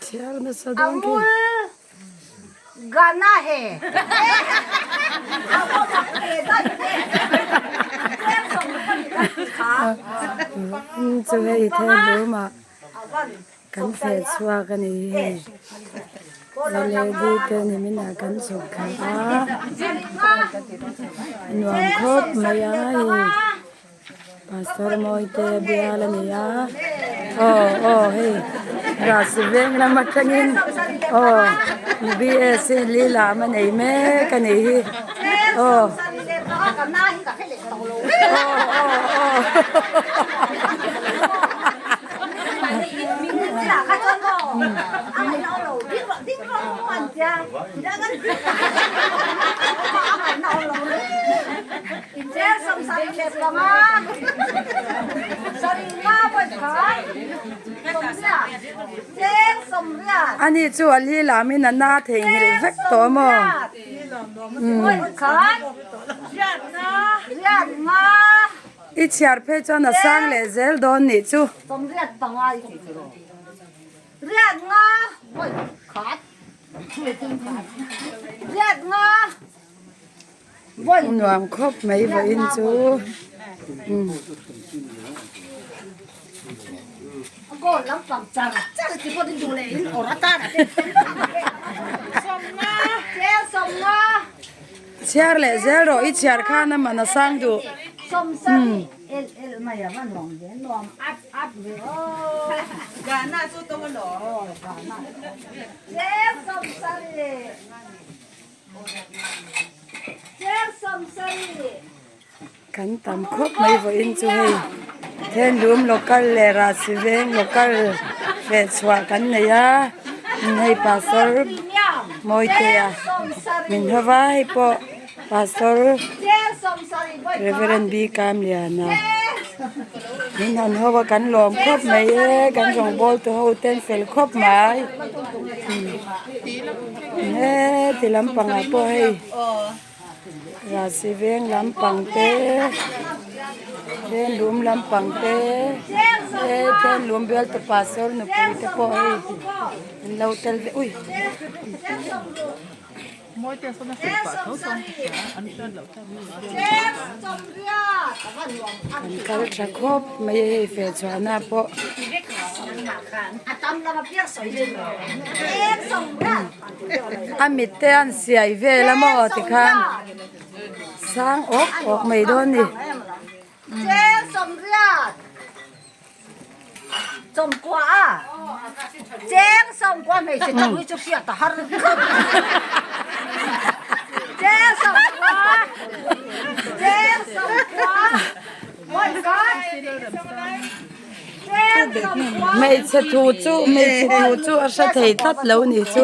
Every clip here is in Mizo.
Chhiar nasa dawn khi. Gana he. Chu hei thelum ah kan feh chhuak a ni hi hei. LED te ni min ah kan chhuk khalh a. A nuam khawp mai a hei. Pastor Mawite bial a ni a aw aw hei Rasi veng lam atangin aw BSc lilam a nei mek a nih hi aw aw aw aw. Ani chu a li lamin a na theihnghilh vek tawh maw? I chhiar phei chuan a sang leh zel dawn nih chu. Nuam khawp mai vawiin chu Chhiar leh zel rawh i chhiar khan a man a sang duh. Kan tam khawp mai vawiin chu hei Thenlum local leh Rahsi veng local feh chhuah kan nei a hei pastor Mawitea min hova hei pawh pastor Reverend B Kamliana min han hova kan lawm khawp mai e kan rawngbawl tu ho ten fel khawp mai. He ti lampangah pawh hei Rahsi veng lampang te Thenlum lampang te he Thenlum bialtu pastor nupui te pawh hei an lo tel ve ui. An kal tha khawp mai a hei feh chhuahna pawh. A mit te an siai vel a maw tikhan sang awk awk mai dawn a ni. Hmeichhe thu chu hmeichhe thu chu a hre thei tlat lo ni chu.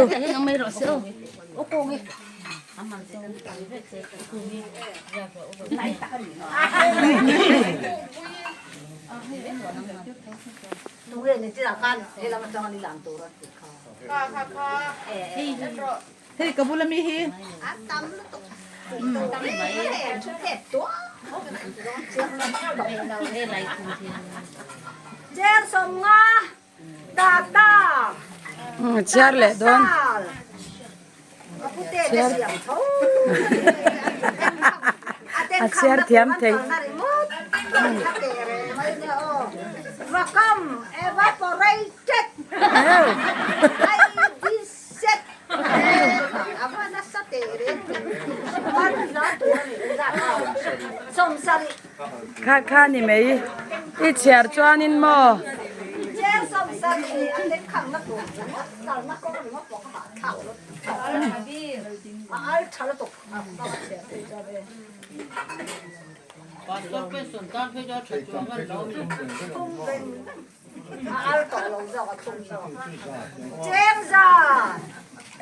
Chhiar leh dawn. A chhiar thiam thei. Kha kha ni mai i chhiar chuanin maw.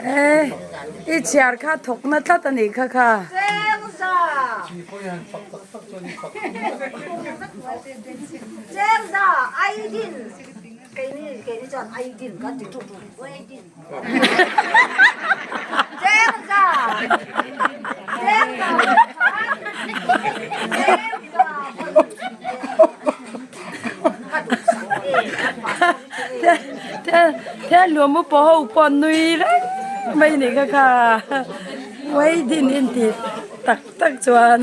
E i chhiar kha thawk na tlat a nih kha kha. Thianluam upa ho pawh nui reng mai ni kha kha wedding in tih tak tak chuan.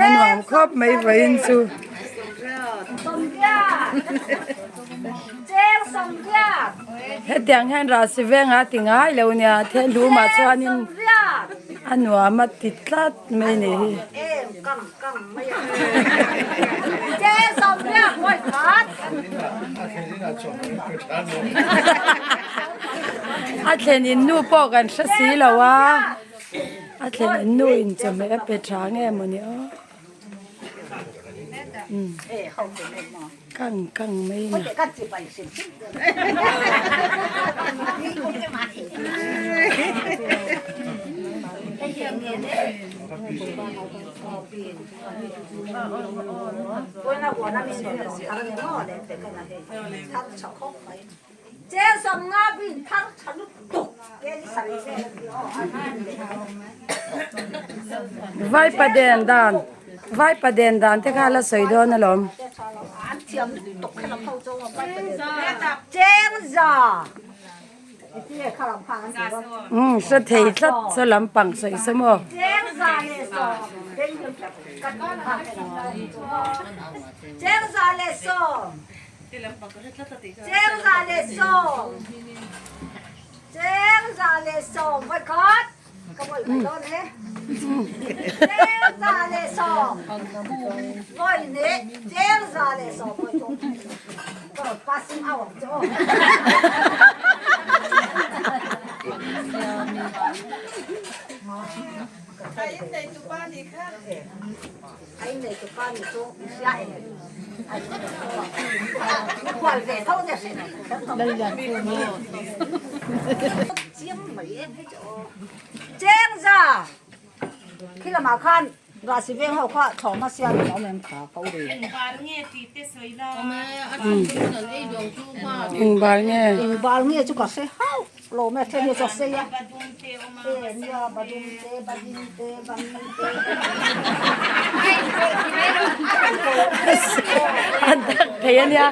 A nuam khawp mai vawiin chu. Hetiang hian Rasi venga ti ngai lo nia Thelhumah chuanin a nuam a ti tlat mai ni hi. A thlen in nu pawh kan hre si lo a, a thlen in nu in chawhmeh a pe tha nge mawni aw. Kang kang mai na. Vaipa den dan Vaipa den dan te kha la sawi dawn alawm. Umm hre thei tlat saw lampang sawi saw maw. Engbar nge? A dak thei a nia.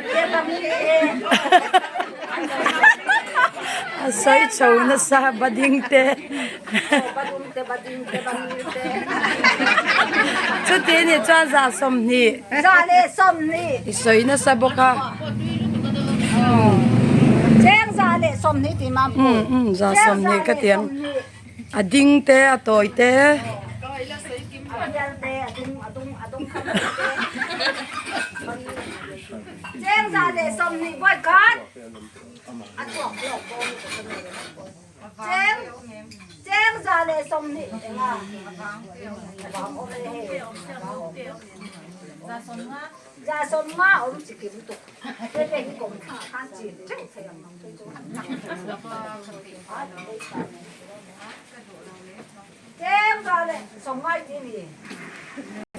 A sawi chho nasa bading te. Chuti nih chuan 120. I sawi nasa bawk a. 120 ka ti ang. A ding te a tawi te.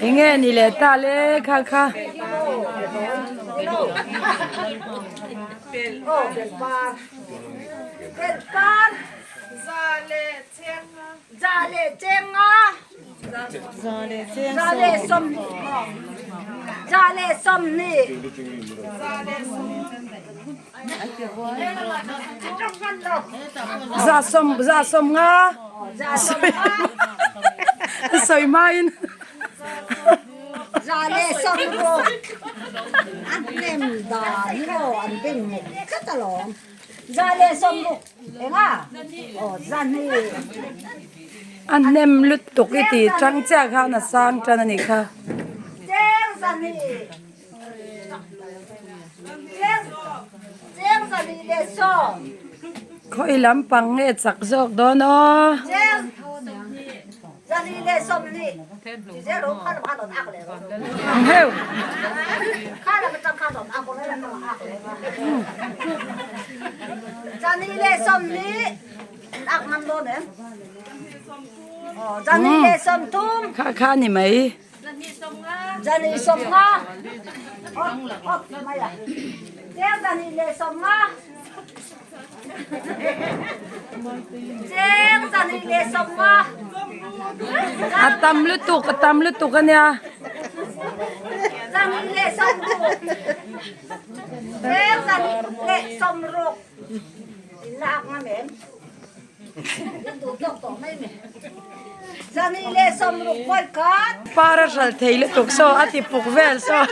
Enge ni leh ta le kha kha. 130 sawi hmain A hnem lutuk i tih tang chiah khan a sang tan a nih kha. Khawi lampang nge chak zawk dawn aw. Kha kha ni mai. A tam lutuk a tam lutuk a nia. Par a hral thei lutuk saw a ti puk vel saw.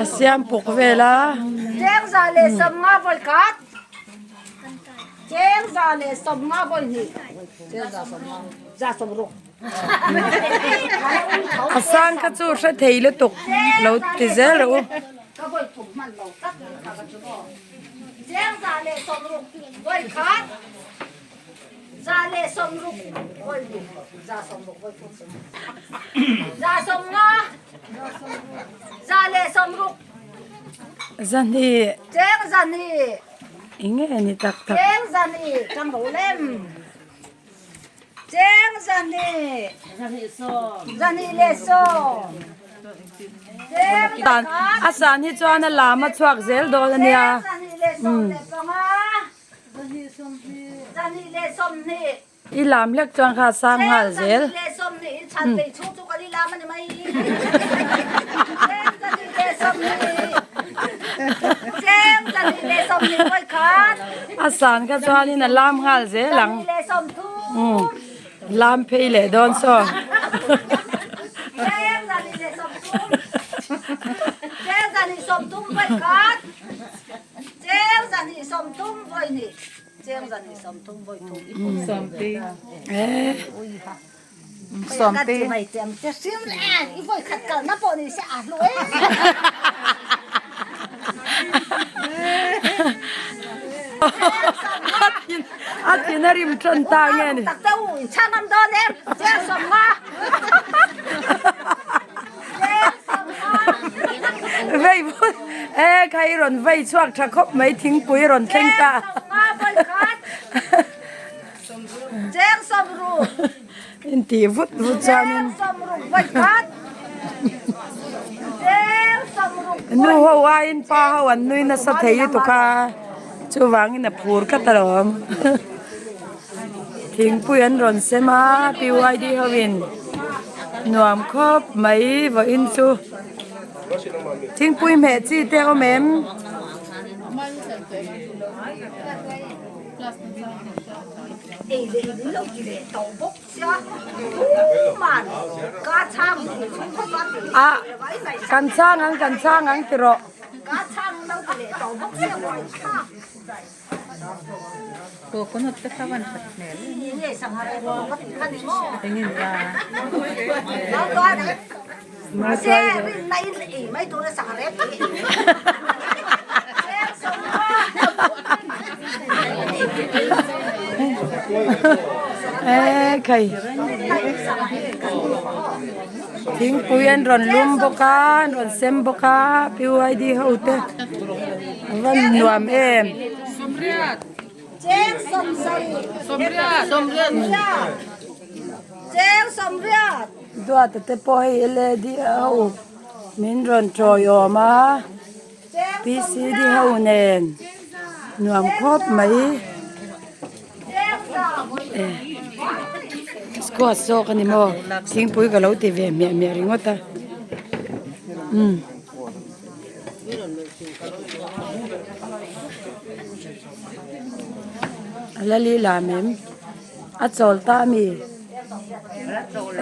A siam puk vel a. A sang kha chu hre thei lutuk lo ti zel rawh u. Zahnih eng nge ni tak tak. A san hi chuan a lam a chhuak zel dawn a nia. I lam hlek chuan kha a sang nghal zel. A san kha chuanin a lam nghal zel ang. Umm lam phei leh dawn saw. A thin a rim tan ta nge ni. Vei vut e khai rawn vei chhuak tha khawp mai thingpui rawn thleng ta. Intih vut vut chuanin nu ho aiin pa ho an nui nasa thei lutuk a chuvangin a phur khat alawm thingpui an rawn sem a PYD hoin nuam khawp mai vawiin chu thingpui hmeh chi te a awm em? A kan chhang ang kan chhang ang ti rawh. Ekhai thingpui an rawn lum bawk a an rawn sem bawk a PYD ho te a va nuam em. Duata te pawh hei led ho min rawn tawiawm a pcd ho nen nuam khawp mai squash zawk a ni maw thingpui ka lo ti ve hmiah hmiah ringawt a umm. A la lila mem. A chawl ta a mi?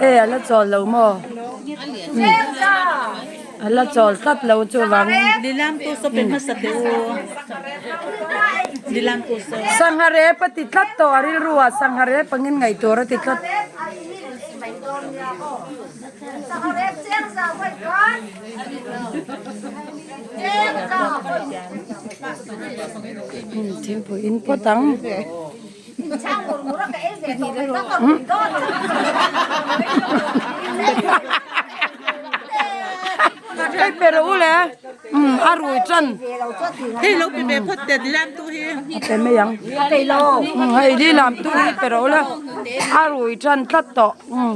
E a la chawl lo maw? A la chawl tlat lo chuvangin. Sangha rep a ti tlat tawh a rilru ah sangha rep angin ngaih tur a ti tlat. Thingpui in phawt ang. Hei pe rawh u le. Umm a rui tan. Hei lo pe ve phawt teh lilam tu hi. A pe mai ang. Umm hei lilam tu hi pe rawh ula a rui tan tlat tawh. Umm.